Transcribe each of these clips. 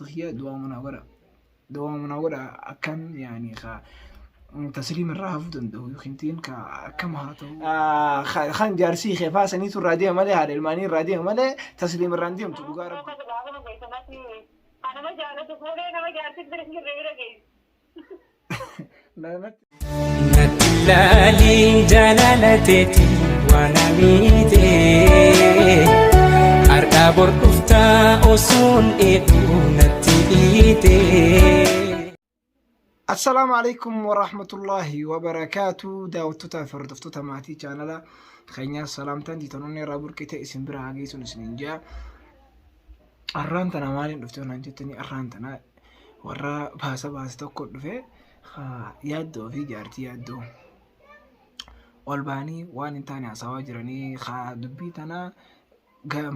Kiyya du'aama naa godha. Du'aama naa godha akkan yaani ka tasliim irraa hafuu danda'u yookiin tiin ka akkam haa ta'u. Kan jaarsii kee faa saniitu irraa deema malee haadha ilmaanii irraa deema malee tasliim irraa hin deemtu dhugaa rabbi. Kanama jaalatu fuudhee nama jaarsi bira hin jirre bira geessu. Natti ilaaliin jaalala teeti waan amiite Har'aa bor dhuftaa osoon eeguu natti dhiite. Assalaamu alaikum warahmatullaahi wabarakaatu daawwattootaa fi hordoftoota maatii chaanala keenyaa salaamtaan tiitanoonni irraa burqite isin bira haa geessuun isiniin jaa. Arraan tana maaliin dhufte naan jettanii arraan tana warra baasa baase tokko dhufe yaaddoo fi jaartii yaaddoo ol ba'anii waan hin taane haasawaa jiranii haa dubbii tana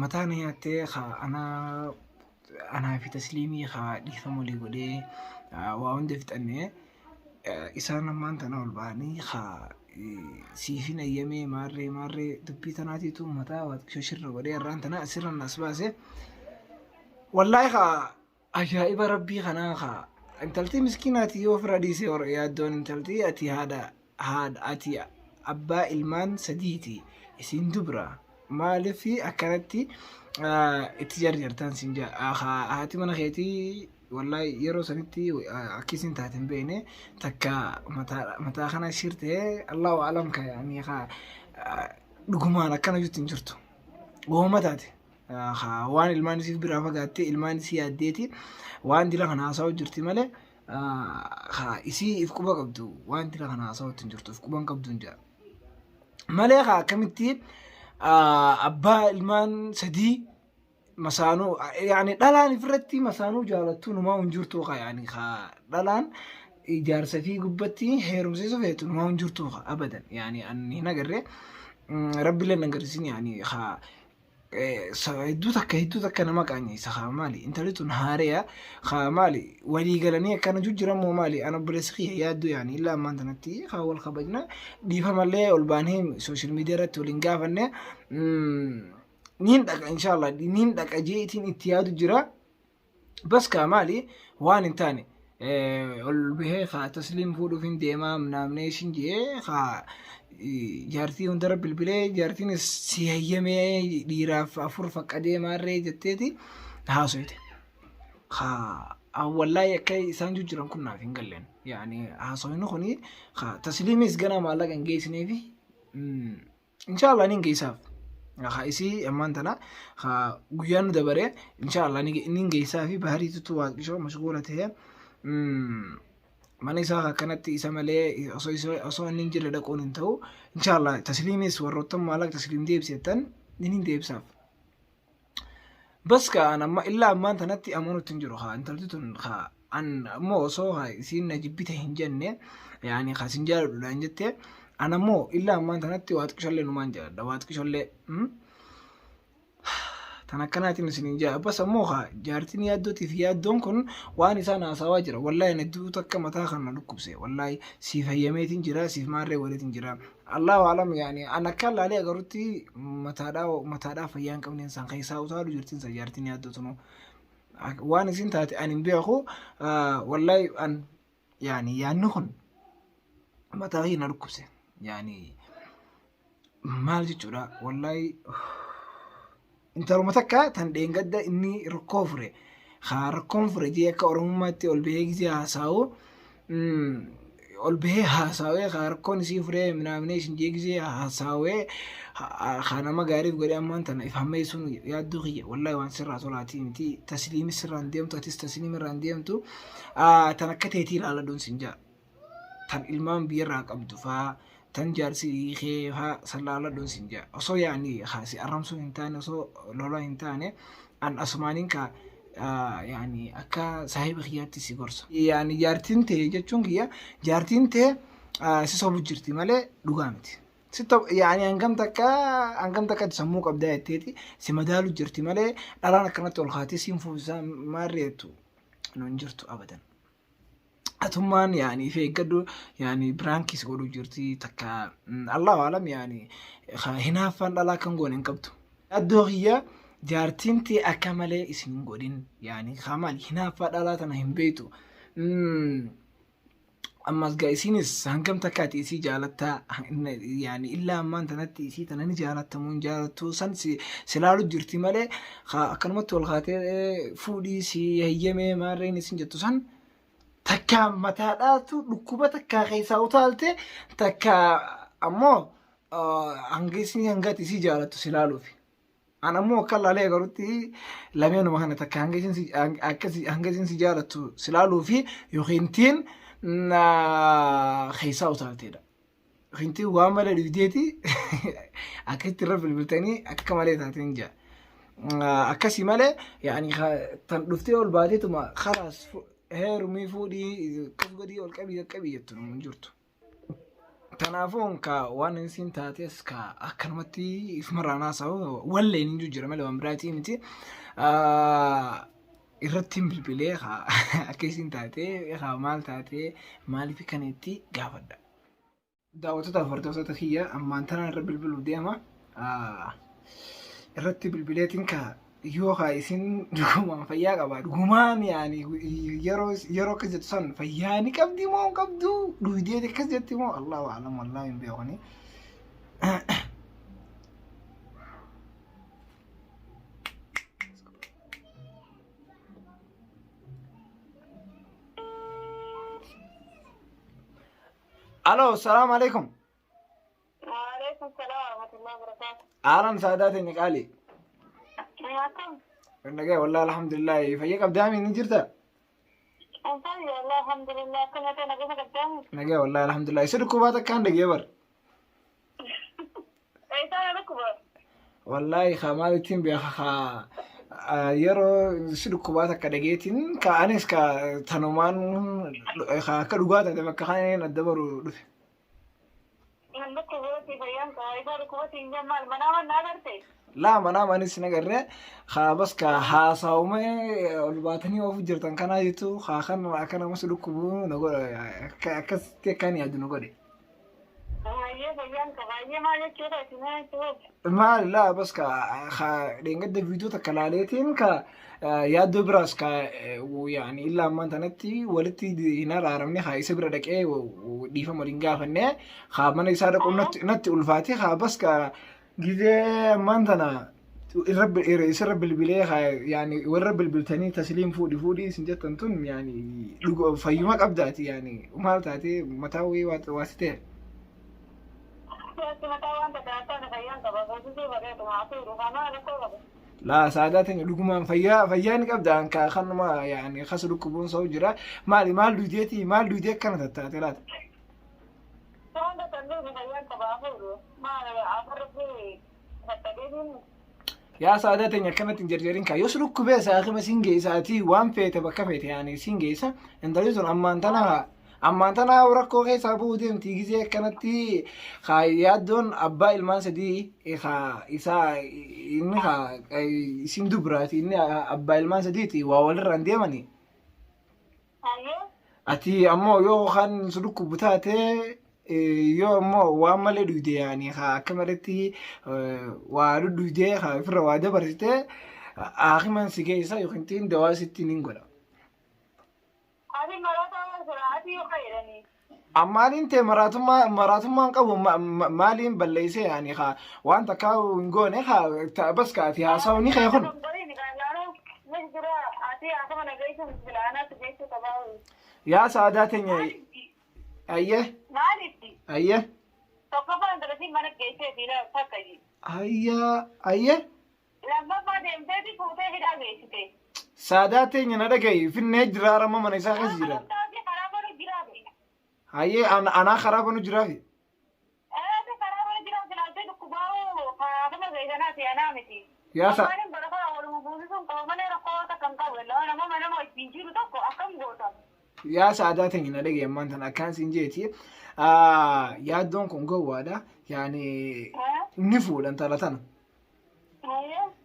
mataa na nyaattee haa anaa anaa fi tasliimii haa dhiifama walii godhee waa hunda fixannee isaan ammaan tana ol ba'anii haa siifin ayyamee maarree maarree dubbii tanaatiitu mataa waa xiqqishoo shirra godhee har'aan tana asirran as baase wallaahi haa Ajaa'iba rabbii kanaa kaa intaltii miskiinaati yoo ofirraa dhiisee hor yaaddoon intaltii ati haadha haadha ati abbaa ilmaan sadiiti isiin dubra maaliif akkanatti itti jarjartaan siin jaa haati mana keetii wallahi yeroo sanitti akki isin taate hin beekne takka mataa kana shirtee allahu alam ka yaani kaa dhugumaan akkana jirtu hin jirtu wooma taate. Waan ilmaan isii biraa fagaattee ilmaan isii yaaddeeti waan dila kana haasa'u jirti malee haa isii if quba qabdu waan dila kana haasa'utti hin jirtu if quba hin qabdu hin jedha. Malee haa akkamitti abbaa ilmaan sadii masaanuu yaani dhalaan ifirratti masaanuu jaalattuu numaa hin jirtu haa yaani haa dhalaan ijaarsa fi gubbatti heerumsiisu feetu numaa hin jirtu haa abadan yaani ani hin agarre rabbiillee hin agarsiisin yaani haa hedduu takka hedduu takka nama qaanyeessa haa maali intalli tun haareya haa maali walii galanii akkana jijjiran moo maali ana obboleessi kiyya yaaddoo yaani illaa ammaan tanatti haa wal kabajna dhiifamallee ol baanee sooshaal miidiyaa irratti waliin gaafanne niin dhaqa inshaallah niin dhaqa jeetiin itti yaadu jira. Bas kaa maali waan hin taane ol bahee kaa tasliim fuudhuuf hin deemaa naamnee ishin jee kaa jaartii hundara bilbilee jaartiinis si hayyamee dhiiraaf afur faqqadee maarree jetteeti haasoyte. Kaa wallaahi akka isaan jijjiran kun naaf hin galleen yaani haasoyni kuni kaa tasliimis ganaa maallaqa hin geessineefi Inshallah nin geessaaf. Haa isii ammaan tana haa guyyaan nu dabare inshallah nin geessaa fi baharii tuttu waaqishoo mashguula ta'e mana isaa akkanatti isa malee osoo inni hin jirre dhaquun hin ta'u inshallah tasliimis warroottan maallaqa tasliim deebisettan nin deebisaaf. Bas kaa an amma illaa ammaan tanatti amanutti hin jiru haa intalti tun haa an ammoo osoo haa isiin na jibbite hin jenne yaani haa sin jaaladhudhaan jette an ammoo illaa ammaan tanatti waa xiqishollee numaan jaaladha waa xiqishollee tan akkanaatiin isin hin jaa bas ammoo haa jaartiin yaaddootiif yaaddoon kun waan isaan haasawaa jira wallaahi ani hedduu takka mataa kan na dhukkubse wallaahi siif hayyameetiin jira siif maarree godheetiin jira Allahu alam yaani an akka laalee agarutti mataadhaa mataadhaa fayyaa hin qabneen san keessaa utaalu jirtiin san jaartiin yaaddoo tunuu waan isin taate an hin beeku wallahi an yaani yaanni kun mataa kiyya na dhukkubse yaani maal jechuudha wallahi Intaluma takka tan dheengadda inni rakkoo fure haa rakkoon fure jee akka oromummaatti ol bahee gisee haasaa'u ol bahee haasaawee haa rakkoon isii furee minaaminee isin jee gisee haasaawee haa nama gaariif godhee ammaan tana if hammeessuun yaaddoo kiyya wallahi waan sirraa tolaatii miti tasliimi sirraan deemtu atis tasliimi irraan deemtu tan akka teetii ilaaladhuun sin jaa. Tan ilmaan biyyarraa qabdu faa tan jaarsi kee faa san laaladhuun sin jaa osoo yaani haa si arramsuu hin taane osoo lola hin taane an asumaaniin ka yaani akka saahiba kiyyaatti si gorsa. Yaani jaartiin tee jechuun kiyya jaartiin tee si sobu jirti malee dhugaa miti. Si yaani hangam takka sammuu qabdaa jetteeti si madaalu jirti malee dhalaan akkanatti ol kaatee siin fuusisaa maarreettu nun jirtu abadan. Atummaan yaani if eeggadhu yaani biraankis godhu jirti takka allahu alam yaani hinaaffaan dhalaa kan goone hin qabdu. Addoo kiyya Jaartiin tee akka malee isin hin godhin. Yaani haa maali hinaaffaa dhalaa tana hin beektu. Ammas gaa isinis hangam takka ati isii jaalattaa yaani illaa ammaan tanatti isii tana ni jaalatta moo hin jaalattu san si si laalu jirti malee haa akkanumatti ol kaatee fuudhii si heyyamee maarreen isin jettu san takka mataadhaatu dhukkuba takkaa keessaa utaalte takka ammoo hanga isin hanga ati isii jaalattu si laaluufi. An ammoo akka laalee agarutti lameenuma kana takka hanga isin si akka si hanga isin si jaalattu si laaluu fi yookiin tiin keessaa utaalteedha. Yookiin tiin waan malee dhugdeeti akkasitti irra bilbiltanii akka malee taateen jira. Akkasii malee yaani tan dhuftee ol baateetuma kalaas heerumii fuudhii akkas godhii ol qabii qaqqabii jettu hin jirtu. Kanaafuu ka waan isiin taates ka akkanumatti ifumarraan haasa'u walleen hin jijjiira malee waan biraatii miti. Irratti hin bilbilee ka akka isiin taatee ka maal taatee maaliif kana itti gaafadha. Daawwattoota fi hordoftoota kiyya ammaan tanaan irra bilbiluuf deema. Irratti bilbileetiin ka yoo kaa isin dhugumaan fayyaa qabaa dhugumaan yaani yeroo yeroo akkas jettu san fayyaa ni qabdi moo hin qabdu dhugdee akkas jetti moo Allahu a'lam wallaahi hin beekuni. Aloo, salaamu alaikum. Waalaikum salaam warahmatullahi wabarakatuh. Aaran saadaa teenya qaali. Akkam? Nagaa wallahi alhamdulillah fayya qabdaa mi ni jirta? Fayya wallahi alhamdulillah akkam ta'e nagaa qabdaa? Nagaa wallahi alhamdulillah isa dhukkubaa takkaan dhagee bar. Eessaa na dhukkuba? Wallahi kaa maal ittiin beeka kaa yeroo si dhukkubaa takka dhageetiin ka anis ka tanumaan ka akka dhugaa taate bakka kaneen adda baru dhufe. Nan dhukkuba si fayyaan kaa isaa dhukkuba siin jammaal manaa mannaa agarte? Laa manaa manis hin agarre kaa bas ka haasawume ol baatanii oofu jirtan kanaa jettu kaa kan akka nama si dhukkubu na godhe akkasitti akkaan yaadu na godhe. Baay'ee fayyaan qaba. Baay'ee maal jechuudha isin jechuudha. Maal laa bas ka ka dheengadda viidiyoo takka laaleetiin ka yaaddoo biraas ka yaani illaa ammaan tanatti walitti hin araaramne haa isa bira dhaqee dhiifama waliin gaafanne haa mana isaa dhaquun natti ulfaate haa bas ka gizee ammaan tana irra isirra bilbilee haa yaani warra bilbiltanii tasliim fuudhi fuudhi isin jettan tun yaani fayyuma qabdaati yaani maal taate mataa wayii waa si ta'e. Siyaasti mataa waan takka akka fayyaan qaba. Goosisuu bareedu haa fuudhu. Haa rakkoo qaba. Laa saadaa teenya dhugumaan fayyaa fayyaa ni qabda anka kanuma yaani kasa dhukkubuun sa'u jira maali maal duudeeti maal duudee akkana tattaate laata. Waan takka hin beekne fayyaan qaba haa fuudhu. Maal afarratti fattadeetiin Yaa saadaa teenya akkanatti hin jarjarin kaa yoo si dhukkubee saakima siin geessaatii waan feete bakka feete yaani siin geessa intalli sun ammaan tana ammaan tana rakkoo keessaa bu'uu deemti gizee akkanatti kaa yaaddoon abbaa ilmaan sadii kaa isaa inni kaa isin dubraati inni abbaa ilmaan sadiiti waa walirraan deemanii. Hayyee. Ati ammoo yoo kan si dhukkubu taate yoo ammoo waan malee dhugde yaani haa akka maletti waa dhugdee haa ofirra waa dabarsite aakiman si geessa yookiin tiin dawaa sitti nin godha. Ati maraataa waan jira ati yoo fayyadanii. Ammaaliin tee maraatummaa maraatummaan qabu maaliin balleessee yaani haa waan takkaa hin goone haa bas ka ati haasa'u ni kee kun. Yaa saadaa teenya ayyee ayyee ayyaa ayyee. Lammaffaa deemteeti fuutee hidhaa geessite. Saadaa teenya na dhaga'i finnee jira ramma mana isaa keessa jira. Karaa banu jiraafi. Hayyee anaa karaa banu jiraafi. Ati karaa banu jiraafi laaltee dhukkubaa'uu karaa geessanaati anaa miti. Yaa sa Ammaan bara kana waluma buusisuun qaba malee rakkoo takka hin qabu. Nama nama wajjin jiru tokko akkam goota. Yaa saadaa teenya na dhaga'i ammaan tana akkaan siin jeeti. Yaaddoon kun gowwaadha. Yaani ni fuudhan tala tana.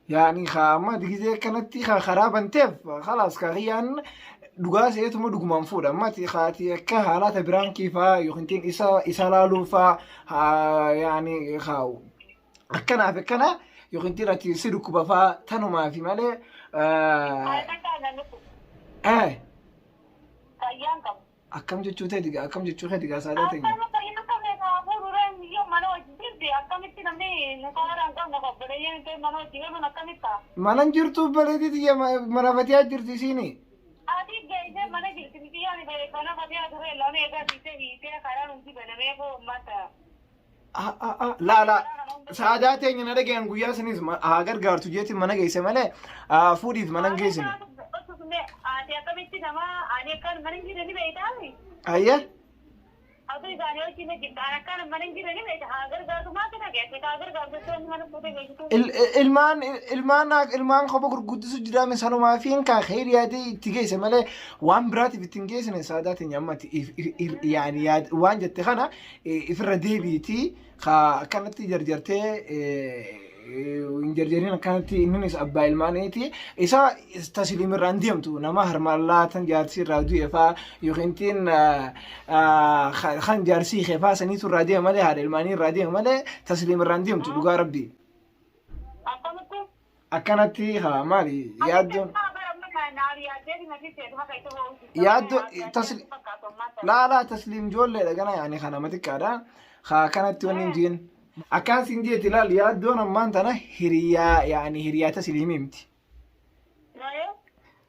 Yaani kaa amma ati gizee akkanatti kaa karaa banteef khalaas kaa kiyyaan dhugaa seetuma dhugumaan fuudha. Amma ati kaa ati akka haalata biraan kiifaa yookiin tiin isa isa laaluufaa haa yaani kaa akkanaaf akkana yookiin ati si dhukkuba faa tanumaafi malee eh Fayyaan qabu. Akkam jechuu ta'e digaa akkam jechuu ta'e digaa saadaa teenya. Akkama fayyaan qabne kaafuu dureen yoo mana hojii jirti akkamitti namni mukaara hin qabne obboleeyyan ta'e mana hojii galuun akkamitti ta'a? Mana hin jirtu obboleettii tiyya mana fatiyaa jirti isiini. Ati geessee mana jirti miti yaani mana fatiyaa turee lama eegaa dhiisee hiitee karaan hundi banamee koo uummata. Laa laa saadaa teenya na dhagayan guyyaa sanis haa gargaartu jeetiin mana geesse malee fuudhiif mana hin geessine. Ati akkamitti nama ani akkaan mana hin jirre ni beektaami? Ayya. Ati isaanii wajjin jirta ani akkaan mana hin jirre ni beekta haa gargaartu maal kana geesse haa gargaartu jechuun mana fuutee geessitu. Ilmaan ilmaan ilmaan kopha gurguddisu jiraame sanumaa fi hin kaa kheyri yaadee itti geesse malee waan biraatiif itti hin geessine saadaa teenya ammatti yaani waan jette kana ifirra deebiitii ka akkanatti jarjartee hin jarjarin akkanatti inninis abbaa ilmaaniiti isa tasliim irraa hin deemtu nama harmaallaa tan jaarsii irraa du'e faa yookiin tiin kan jaarsii kee faa saniitu irraa deema malee haadha ilmaanii irraa deema malee tasliim irraa hin deemtu dhugaa rabbii. Akkamitti? Akkanatti haa maali yaaddoon yaaddoo tasli laa laa tasliim ijoolleedha gana yaani kana nama xiqqaadha haa akkanatti wanni hin jiin akkaan siin jeeti laal yaaddoon ammaan tana hiriyaa yaani hiriyaa tasliimii miti.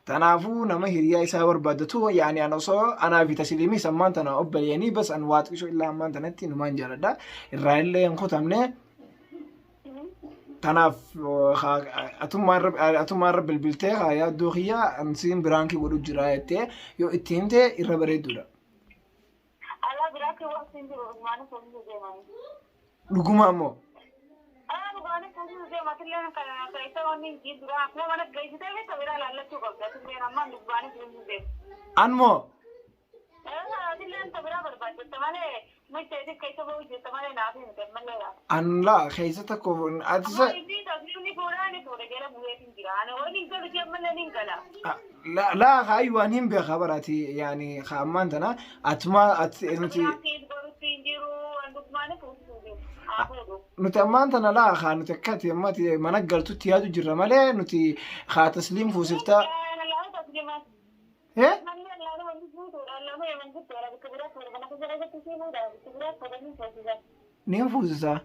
Tanaafuu nama hiriyaa isaa barbaaddatu yaani an osoo anaa fi tasliimis ammaan tana obboleeyanii bas an waa xiqishoo illaa ammaan tanatti numaan jaaladha irraa illee hin kutamne. Tanaaf atummaa irra bilbiltee haa yaaddoo kiyya siin biraankii godhu jira jettee yoo itti himte irra bareedduudha. Alaa biraatti wanti hin jiru dhugumaanis hojii deemanii. Dhuguma ammoo. Alaa dhugaanis hojii deema atilleen kan isa wanni hin jiru dura akkuma mana geessitee beekta biraa laallachuu qabda atilleen ammaan dhugaanis hojii deema. Anmoo. Atilleen ta biraa barbaachiste malee Mucceetif keessa ba'uu jirta malee naaf himte malee yaa. An laa keessa tokko ati sa Ammoo inni tasliimni fuudhaa ni fuudha jala bu'eetiin jira. Ani waan hin galu jee malee ni gala. Laa kaayu waan hin beekaa baraati yaani ka ammaan tana atuma ati nuti Biraattis gorutti hin jiru waan dhugmaanii fuusisu jiru. Haa fuudhu. Nuti ammaan tana laa kaa nuti akka ati ammati mana galtutti yaadu jirra malee nuti kaa tasliim fuusiftaa. Laa tasliima. Eh? Niin fuusisaa.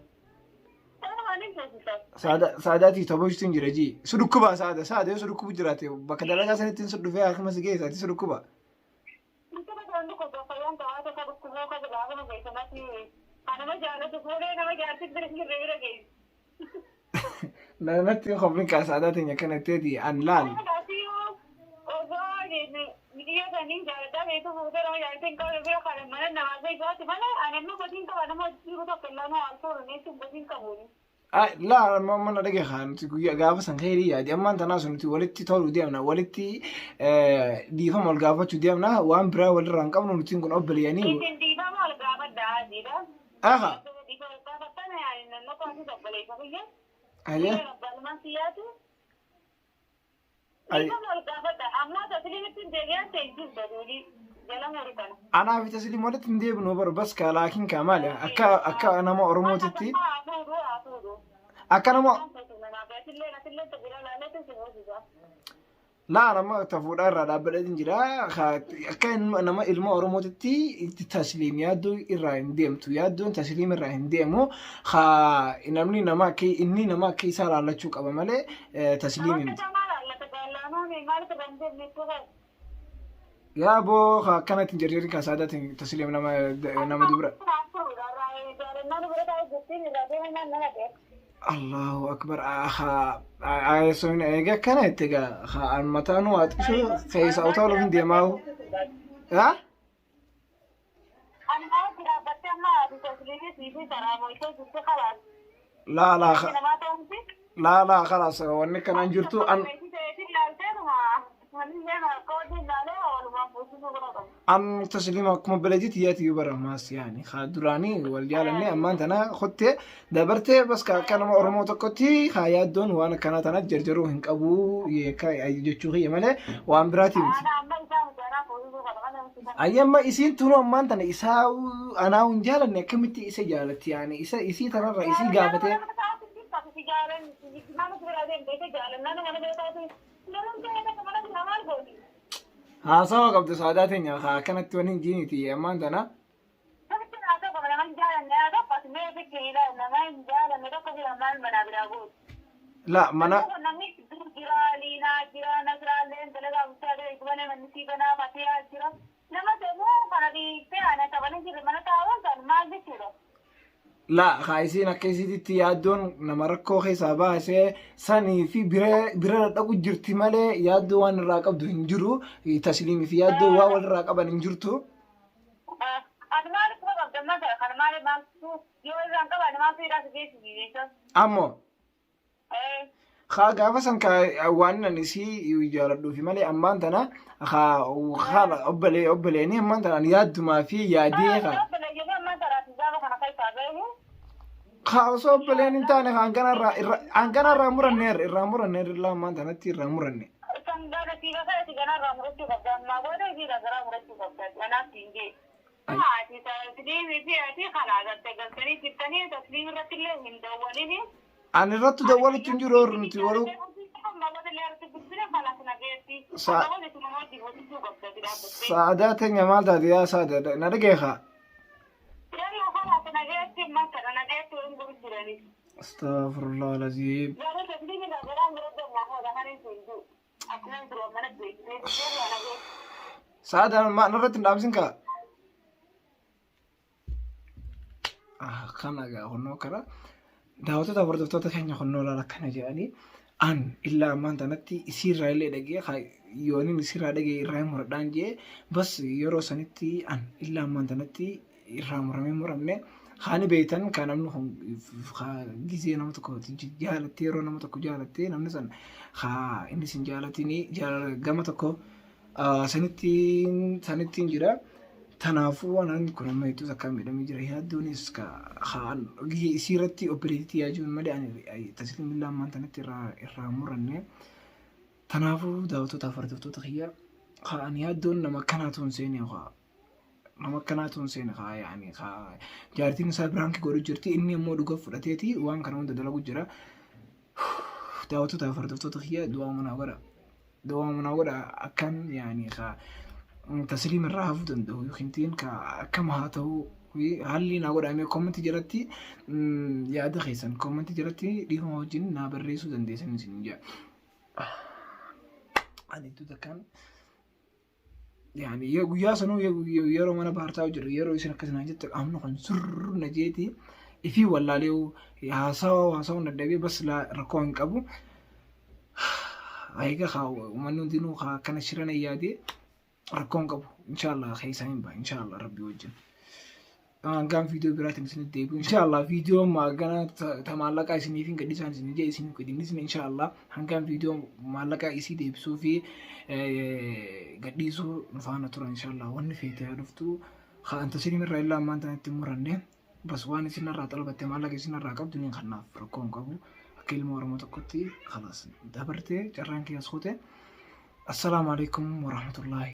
Saadaatii taphachuutu hin jira jii. Si dhukkuba saada saada yoo si dhukkubu jiraate bakka dalagaa sanitti si dhufee akkuma si geessaati si dhukkuba. Natti hin koflin kaa saadaa teenya akkana jetteeti an laal. Laa amma amma na dhage kaa nuti guyyaa gaafa san kheyrii yaadi ammaan tanaa sun nuti walitti toluu deemna walitti dhiifama wal gaafachuu deemna waan biraa walirraa hin qabnu nutiin kun obboleeyanii. Isin dhiifama wal gaafadhaa jedha. Aha. Aye. Aye. Anaa fi tasliim walitti hin deebinu bar bas kaa laakiin kaa maali akka akka nama Oromootitti akka nama Laa nama ta fuudhaa irraa dhaabbadheetiin jira. Akka nama ilma Oromootitti itti tasliim yaaddoo irraa hin deemtu. Yaaddoon tasliim irraa hin deemu. Namni nama akka inni nama akka isaa laallachuu qaba malee tasliim miti. Yaa boo akkanatti hin jarjarin kan saadaatiin tasliim nama nama dubra. Allahu akbar sun eega akkana itti egaa an mataanuu haa xiqisuu keessa utaaluuf hin deemaahu. Haa? Laa laa laa laa kalaas wanni akkanaan jirtu an An taslima akkuma beledii tiyyaati yoo bara maas yaani haa duraanii wal jaalanne ammaan tana kottee dabartee bas ka akka nama Oromoo tokkotti haa yaaddoon waan akkanaa tana jarjaruu hin qabu jechuu kiyya malee waan biraatii miti. Ayyi amma isiin tunuu ammaan tana isaa anaa hin jaalanne akkamitti isa jaalatti yaani isa isii tanarra isii gaafatee. Haasawa qabdu saadaa teenya haa akkanatti wani hin jiiniti ammaan tana. Namichi naa tokko nama hin jaalanne haa tokko as mee fikki ilaali nama hin jaalanne tokko jira maal manaa biraa gootu. La mana Namni dur jira liinaa jira nasraalleen dalagaa guddaa ta'e gubanee manni sii banaa fatiyaa jira. Nama deemuu kana dhiiftee ana taphan jirre mana taa'uun kan maal jechuudha. La haa isiin akka isiititti yaaddoon nama rakkoo keessaa baasee sanii fi bira bira dhaqu jirti malee yaaddoo waan irraa qabdu hin jiru. Tasliimii fi yaaddoo waan walirraa qaban hin jirtu. Ati maaliif quba qabda mata kan maaliif maaltu yoo irraan qabaanne maaltu hidhaa si geessu jecha. Ammoo haa gaafa san ka waan ani isii jaaladhuufi malee ammaan tana haa haala obbolee obboleeni ammaan tana ani yaaddumaa fi yaadee haa. Haa osoo obboleen hin taane hangana irraa muranneerra irraa muranneerra illaa ammaan tanatti irraa muranne. Ani irratti dawwalutti hin jiru warri nuti waruu saadaa teenya maal taate yaa saada na dhageekaa. Astaghfirullah alazim. Saada ma narratti hin dhaamsin kaa. Kana egaa kunnoo kana daawwattoota hordoftoota keenya kunnoo laala akkana jedhanii an illaa ammaan tanatti isiirraa illee dhagee yooniin isiirraa dhagee irraa hin muradhaan jee bas yeroo sanitti an illaa ammaan tanatti irraa muramee muramne haani beektan kan namni kun gizee nama tokko jaalattee yeroo nama tokko jaalattee namni san haa inni sin jaalatinii jaalala gama tokko Sanittiin sanittiin jira. Tanaafuu anaan kun amma hedduu takka miidhamee jira. Yaaddoonis ka haan isii irratti obboleettii yaajuun malee ani tasliimillaa ammaan tanatti irraa irraa muranne. Tanaafuu daawwattootaaf hordoftoota kiyya haa ani yaaddoon nama akkanaatu hin seene haa nama akkanaatu hin seene haa yaani haa jaartiin isaa biraanki godhu jirti inni immoo dhuga fudhateeti waan kana hunda dalagu jira. Daawwattootaaf hordoftoota kiyya du'aa manaa godha. Du'aa manaa godha akkan yaani ka tasliim irraa hafuu danda'u yookiin tiin ka akkam haa ta'u haalli naa godha mee koomentii jalatti yaada keessan koomentii jalatti dhiifama wajjin naa barreessuu dandeessan isin jedha. Ani iddoo takkaan yaani guyyaa sanuu yeroo mana baartaa jiru yeroo isin akkas naan jette qaamni kun surr na jeeti ifii wallaalee haasawa haasawuu dadhabee bas rakkoo hin qabu. Egaa haa uummanni hundinuu haa akkana shirana yaadee rakkoo hin qabu. Inshaallah keessaa hin ba'a inshaallah rabbii wajjin. Hangaan viidiyoo biraatiin isinitti deebi'u inshaallah viidiyoo maagana ta maallaqaa isiniif hin gadhisaan isin jee isiniif gadhiisne inshaallah hangaan viidiyoo maallaqaa isii deebisuu fi gadhiisuu nu faana tura inshaallah wanni feete haa dhuftu haa anta isin irraa illaa ammaan tanatti muranne bas waan isin irraa xalbatte maallaqa isin irraa qabdu ni kannaaf rakkoo hin qabu akka ilma oromoo tokkotti khalaas dabartee carraan kee as kute assalaamu alaikum warahmatullaahi.